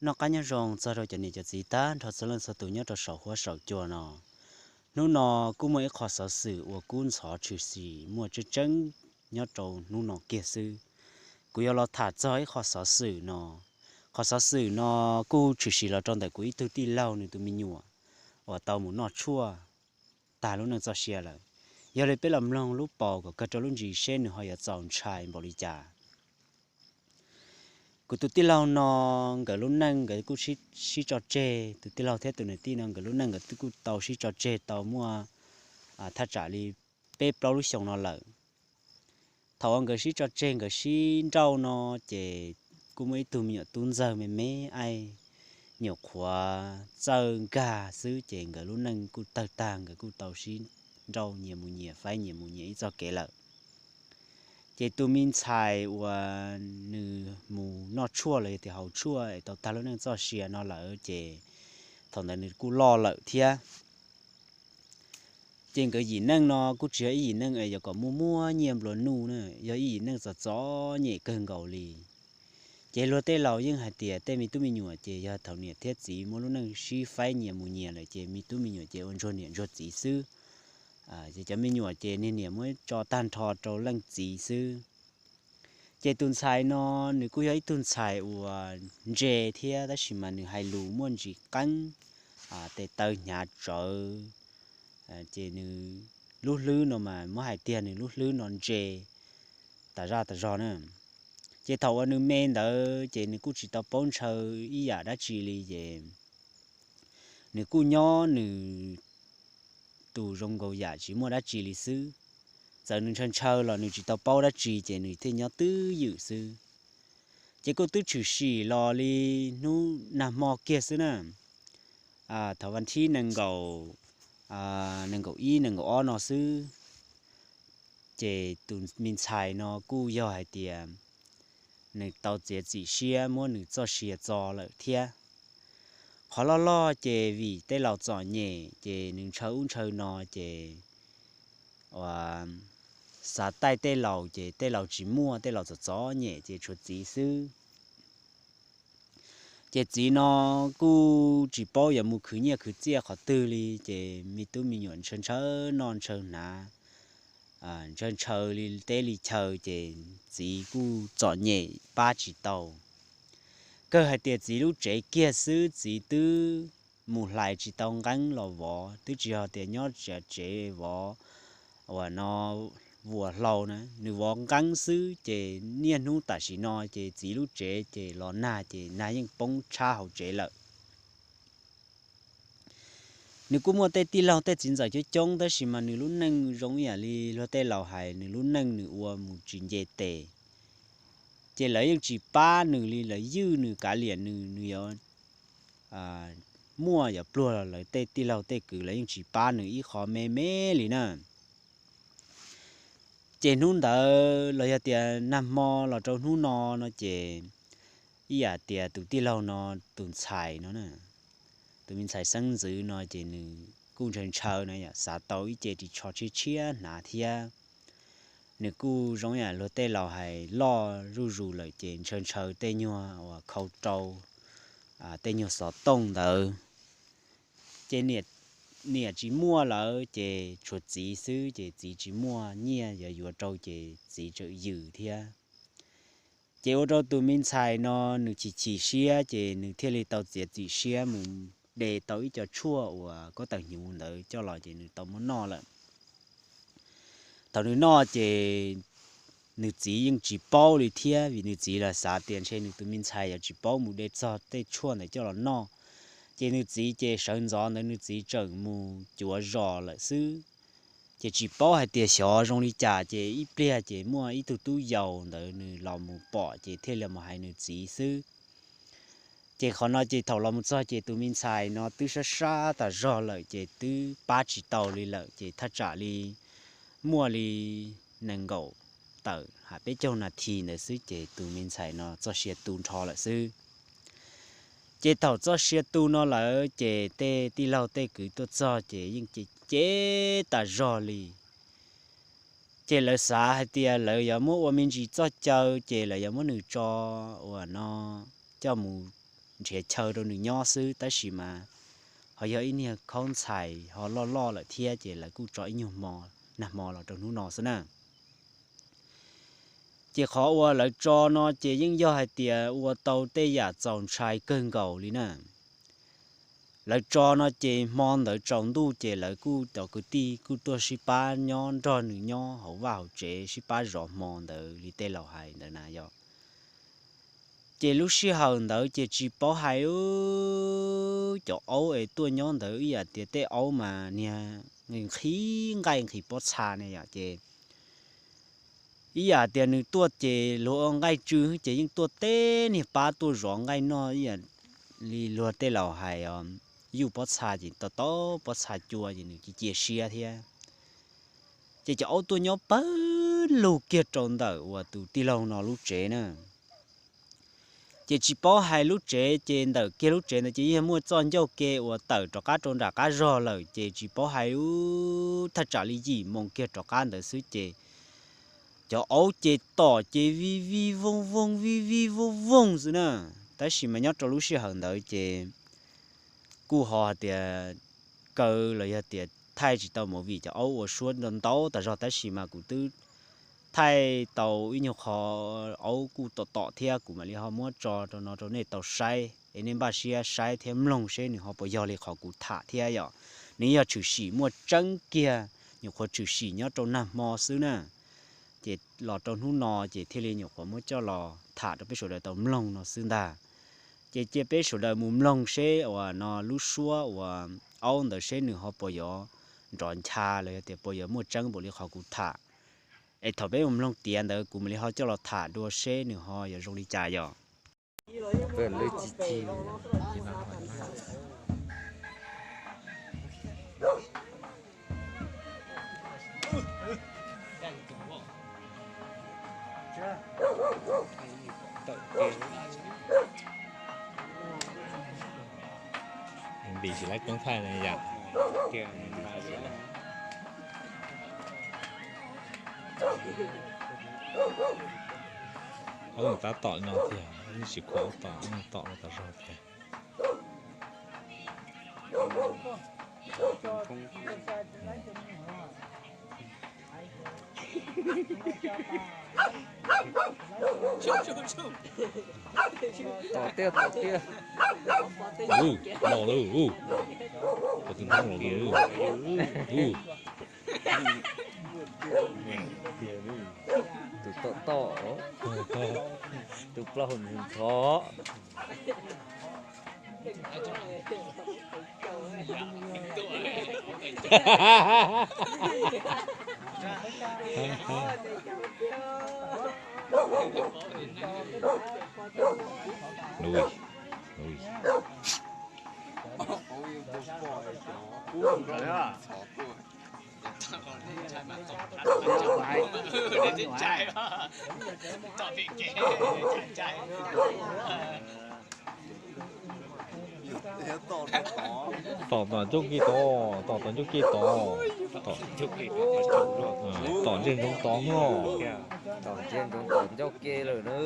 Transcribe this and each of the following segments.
Noj qab nyob zoo txog rau cov niam cov txiv tag nrho txhua leej txhua tus nyob rau saum huab saum cua no. Hnub no kuj muaj ib qho xov xwm uas kub ntxhov tshwm sim muaj tseeb tseeb nyob rau hnub no kiag xwb. Kuv yuav los tham txog ib qho xov xwm no. Qhov xov xwm no kuj tshwm sim los rau ntawm kuv ib tug tij laug nws tus me nyuam uas tau mus noj tshuaj tag lub neej txoj sia lawm. Yog li peb los mloog lub paus kom kawg rau lub ntsis seb nws ho yuav txaus ntshai npaum li cas. Kuv tus tij laug no nkawd lub neej nkawd kuj sib tso tseg, tus tij laug thiab tus niam tij no nkawd lub neej nkawd twb kuj tau sib tso tseg tau muaj thaj tsam li peb plaub lub xyoo no lawm. Thaum uas nkawd sib tso tseg nkawd sib nrauj no ces kuj muaj ib tug me nyuam tub ntxawg me me aib nyuam qhuav txawj nkag xwb ces nkawd lub neej kuj tawg tag nkawd kuj tau sib nrauj nyias mus nyias faib nyias mus nyias ib txoj kev lawm. Ces tus me ntxhais uas nws mus noj tshuaj los yog tias haus tshuaj es tau tag lub neej txoj sia no lawm ces thaum ntawd nws kuj loj lawm thiab. Ces nkawd yim neej no kuj tsis yog ib yim neej es yog kom muaj muaj nyiaj nplua nuj na, yog ib yim neej txom txom nyem kawg nkaus li. Ces luag tej laus yeej hais tias tej me tub me nyuam ces yog thaum niam thiab txiv muaj lub neej sib faib nyias mus nyias lawm ces me tub me nyuam ces ua ntsuag niam ntsuag txiv xwb. Ces cov me nyuam ces niag niam muab tso tag nrho rau leej txiv xwb. Ces tus ntxhais no nws kuj yog ib tug ntxhais uas ntse thiab tab sis mas nws hais lus muaj ntsis qeeb, tes taw hnyav tsawv. Ces nws lub hlwb no mas muab hais tiag nws lub hlwb no ntse tas zaj tas zog na. Ces thaum uas nws me ntawd ces nws kuj tsis tau paub ntshaw ib yam dab tsi li ces nws kuj nyob nws tus zoo nkaus yam tsis muaj dab tsi li xwb. Txawm nws ntshaw ntshaw los nws tsis tau paub dab tsi ces nws thiaj nyob twj ywm xwb. Ces kuj twb tshwm sim los li hnub nag hmo kiag xwb na, thaum vas thib nees nkaum, nees nkaum ib nees nkaum ob no xwb. Ces tus me ntxhais no kuj yog hais tias nws tau txiav txim siab muab nws txoj sia txo lawm thiab. Qhov loj loj ces vim tej laus txom nyem ces nws ntshaw ub ntshaw no ces uas xav taij tej laus ces tej laus tsis muaj, tej laus txom txom nyem ces tshuav txiv xwb. Ces txiv no kuj tsis paub yuav mus khwv nyiaj khwv txiaj qhov twg li ces me tub me nyuam ntshaw ntshaw noj ntshaw hnav, ntshaw ntshaw li teb li chaw ces txiv kuj txom nyem pab tsis tau. Kawg hais tias txiv lub tsev kiag xwb txiv twb mus hlais tsis tau nqeeb los vov, twb tsis yog tias nyob tsev vov uas no vuas hlau na, nws vov nqeeb xwb ces niaj hnub tam sim no ces txiv lub tsev ces los nag ces nag yeej poob tshab hauv tsev lawm. Nws kuj muaj tej tij laug tej txiv ntxawm coob coob tab sis mas nws lub neej zoo ib yam li luag tej laus hais nws lub neej nws ua mus tsis nce tes. Ces lawv yeej tsis pab nws li, lawv ywj nws kav liam nws, nws yuav muaj yuav pluag los lawv tej tij laug tej kwv lawv yeej tsis pab nws ib qho me me li na. Ces hnub ntawd los yog tias nag hmo los rau hnub no no ces ib yam tias tus tij laug no tus ntxhais no, tus me ntxhais xeeb ntxwv no ces nws kuj ntshaw ntshaw na yom, xav tau ib ce ris tsho tshiab tshiab hnav thiab. Nws kuj zoo yam luag tej laus hais loj zuj zus lawm ces ntshaw ntshaw tej nyuag uas khau rau, tej nyuag xov tooj ntawd. Ces niam tsis muaj lawm ces tshuav txiv xwb ces txiv tsis muaj nyiaj yuav yuav rau ces txiv tseem ywm thiab. Ces ua rau tus me ntxhais no nws chim chim siab ces nws thiaj li tau txiav txim siab mus de tau ib co tshuaj uas koj tawm hnyuv ntawd coj los ces nws tau muab noj lawm. Thaum nws noj ces nws txiv yeej tsis paub li thiab vim nws txiv los xav tias ntshe nws tus me ntxhais yuav tsis paub mus de txog tej tshuaj ntawd coj los noj. Ces nws txiv ces sawv ntxov ntawd nws txiv tseem mus cuav zos lawm xwb. Ces tsis paub hais tias xyov zoo li cas ces ib pliag ces muaj ib tug tub yaus ntawd nws los mus pom ces thiaj li mus hais nws txiv xwb. Ces qhov no ces thaum los mus txog ces tus me ntxhais no twb sab sab tas zog lawm ces twb pab tsis tau li lawm ces thaj tsam li muaj li nees nkaum tawm ha peb caug nas this ntawd xwb ces tus me ntxhais no txoj sia tu nrho lawm xwb. Ces thaum txoj sia tu no lawm ces tej tij laug tej kwv tuaj txog ces yeej cem cem tas zog li. Ces lawv xav hais tias lawv yuav muab ua me ntsis txoj caw ces lawv yuav muab nws tso uas no coj mus nrhiav chaw rau nws nyob xwb, tab sis mas ho yog ib niag khaub ntxhais ho loj loj lawm thiab, ces lawv kuj tso ib nyuag hmo, nag hmo los rau hnub no xwb na. Ces qhov uas lawv tso no ces yeej yog hais tias ua tau tej yam txaus ntshai kawg nkaus li na. Lawv tso no ces hmo ntawd tsaus ntuj ces lawv kuj cov kwv tij kuj tuaj sib pab nyob nrog nws nyob hauv vaj hauv tsev, sib pab zov hmo ntawd li tej laus hais ntawd na yom. Ces lub sij hawm ntawd ces tsis paub hais, cov aub es tuaj nyob ntawd ib yam tias tej aub mas niag nqhis nqaij nqhis pob txha ne yom, ces ib yam tias nws tuaj ces luag ua nqaij tsw ces yeej tuaj teb niag pab tuaj zov nqaij noj ib yam li luag tej laus hais os, yuj pob txha ces tau tau pob txha cua ces nws cia cia siab thiab. Ces cov aub tuaj nyob pawg lug kiag rau ntawm uas tus tij laug no lub tsev na. Ces tsis paub hais lub tsev ces ntawm kiag lub tsev ntawd ces yeej muaj txoj ncauj ke uas tawm rov qab rau nram qab zog lawm, ces tsis paub hais ub thaj tsam li yim moo kiag rov qab ntawd xwb ces cov aub ces tom ces vij vij vooj vooj vij vij vooj vooj xwb na. Tab sis mas nyob rau lub sij hawm ntawd ces kuj ho hais tias kaw los yog tias thaij tsis tau movie cov aub ua suab ntau ntau tas zog, tab sis mas kuv twb thaij tau ib nyuag qho aub kuj tom tom thiab, kuv mam li ho muab tso rau no rau nej tau saib es nej npaj siab saib thiab mloog seb nws ho puas yog li qhov kuv tham thiab yom. Nws yog tshwm sim muaj tseeb kiag, nyuam qhuav tshwm sim nyob rau nag hmo xwb na. Ces los rau hnub no ces thiaj li nyuam qhuav muab coj los tham rau peb sawv daws tau mloog no xwb ntag. Ces cia peb sawv daws mus mloog seb uas no lub suab uas aub ntawd seb nws ho puas yuav nrov ncha los yog tias puas yuav muaj tseeb npaum li qhov kuv tham. Es thaum peb mus mloog tiav ntawd kuv mam li ho coj los tham dua seb nws ho yuav zoo li cas yom. Vim tsis laib poob thaij na yom. Aub tab tom no tiag, tsis khuam aub tom, tom no tas zog tiag. Tom tiag, tom tiag. Los lawm, tus ntoo los lawm. Tus tom tom, tus plaub hau nthov. Ui, ui. Tom tom ncauj ke tod, tom tom ncauj ke tod. Tom ncauj ke tod, tom ntej ntsoov tod no. Tom ntej ntsoov tom ncauj ke lawm na.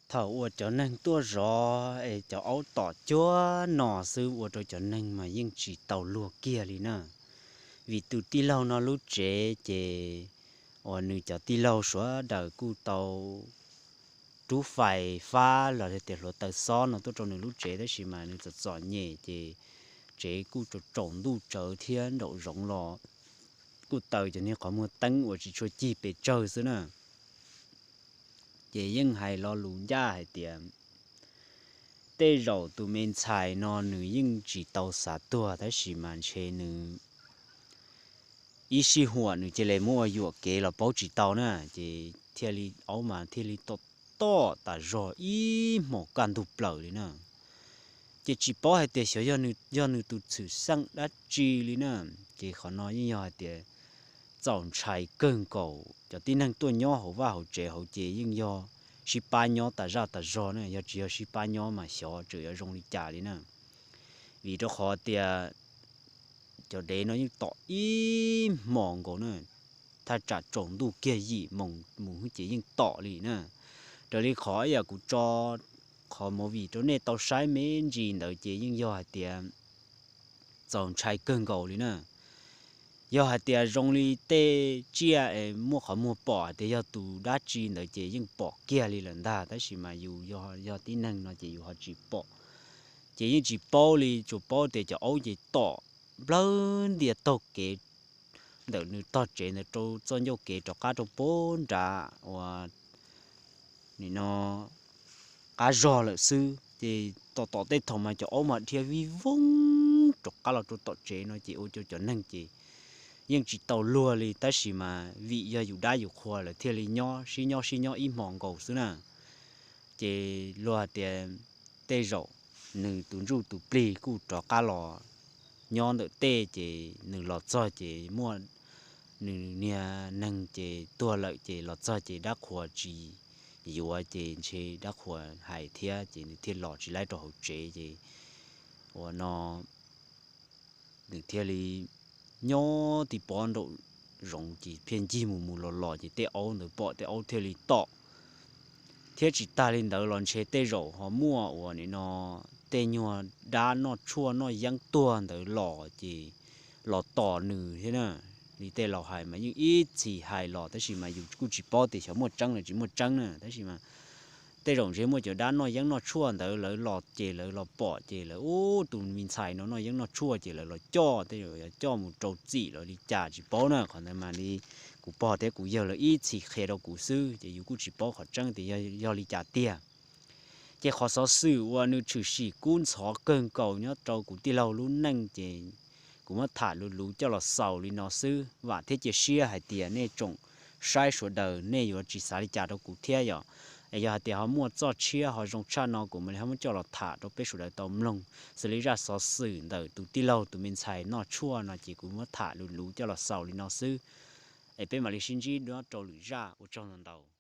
Thaum uas cov neeg tuaj zov es cov aub tom cuag no xwb ua rau cov neeg mas yeej tsis tau luag kiag li na. Vim tus tij laug no lub tsev ces uas nws cov tij laug sawv daws kuj tau rub fais fab los tias hluav taws xob no tuaj rau nws lub tsev, tab sis mas nws txom txom nyem ces tsev kuj tsaus ntuj tsawv thiab nraum zoov los kuj taws cov niag qhov muag teeb uas tsis tshua cig pes tsawg xwb na. Ces yeej hais lo lus ncaj hais tias tej zaum tus me ntxhais no nws yeej tsis tau xav tuag tab sis mas ntshe nws ib sij huam nws cia li muab ua yuam kev los paub tsis tau na, ces thiaj li aub mas thiaj li tom tom tas zog ib hmos kaj ntug plaws li na. Ces tsis paub hais tias xyov yog nws tus txhwm xeej dab tsi li na. Ces qhov no yeej yog hais tias txaus ntshai kawg nkaus, cov tib neeg tuaj nyob hauv vaj hauv tsev hauv ces yeej yog sib pab nyob tas zaj tas zog na, yog tsis yog sib pab nyob mas xyov tseem yuav zoo li cas li na. Vim rau qhov tias cov dev no yeej tom ib hmos nkaus na, thaj tsam tsaus ntuj kiag yim moos mus ces yeej tom li na. Raws li qhov ib yam kuv tso qhov movie rau nej tau saib me ntsis ntawd ces yeej yog hais tias txaus ntshai kawg nkaus li na. Yog hais tias zoo li tej tsiaj es muaj qhov muag pom hais tias yog tus dab tsi ntawd ces yeej pom kiag li lawm ntag, tab sis mas yus yog tib neeg no ces yus ho tsis pom. Ces yeej tsis paub li, tsuas paub tias cov aub ces tom nplawg ntias taug kev ntawm nws tog tsev ntawd rau txoj ncauj kev rov qab rau pem nrad uas nim no qab zog lawm xwb. Ces tom tom tej thaum mas cov aub mas dhia vij voog rov qab los rau tom tsev no ces ua rau cov neeg ces yeej tsis tau luag li, tab sis mas vim yog yus dab yus qhua lawv thiaj li nyob sib nyob sib nyob ib hmos nkaus xwb na. Ces luag hais tias tej zaum nws tus ntsuj tus plig kuj rov qab los nyob ntawm tej, ces nws los txog ces muaj nws niag neeg ces tuag lawm ces los txog ces dab qhua tsis yuav ces ntshe dab qhua hais thiab ces nws thiaj los tsis laib rau hauv tsev ces ua no nws thiaj li nyob ti pob nraum zoov ces pheej ncig mus mus los los ces tej aub ntawd pom tej aub thiaj li tom. Thiab tsis tag li ntawd los ntshe tej zaum ho muaj uas nim no tej nyuag dab noj tshuaj noj yeeb tuag ntawd los ces los tom nws thiab na. Li tej laus hais mas yeej ib txhis hais los tab sis mas yus kuj tsis paub tias xyov muaj tseeb los tsis muaj tseeb na, tab sis mas tej zaum ntshe muaj cov dab noj yeeb noj tshuaj ntawd lawv los ces lawv los pom ces lawv ub tus me ntxhais no noj yeeb noj tshuaj ces lawv los coj, tej zaum yuav coj mus rau txim los li cas tsis paub na. Qhov ntawd mas li kuv pog thiab kuv yawg lawv ib txhis qhia rau kuv xwb ces yus kuj tsis paub qhov tseeb tias yog li cas tiag. Ces qhov xov xwm uas nws tshwm sim kub ntxhov kawg nkaus nyob rau kuv tij laug lub neej ces kuv muab tham luv luv coj los xaus li no xwb. Vam thiab cia siab hais tias nej tsoom saib sawv daws nej yuav tsis xav li cas rau kuv thiab yom. Es yog hais tias ho muaj txoj tshiab ho zoo tshaj no kuv mam li ho muab coj los tham rau peb sawv daws tau mloog. Xws li zaj xov xwm ntawm tus tij laug tus me ntxhais noj tshuaj no ces kuv muab tham luv luv coj los xaus li no xwb. Es peb mam li sib ntsib dua rau lwm zaj, ua tsaug ntau ntau.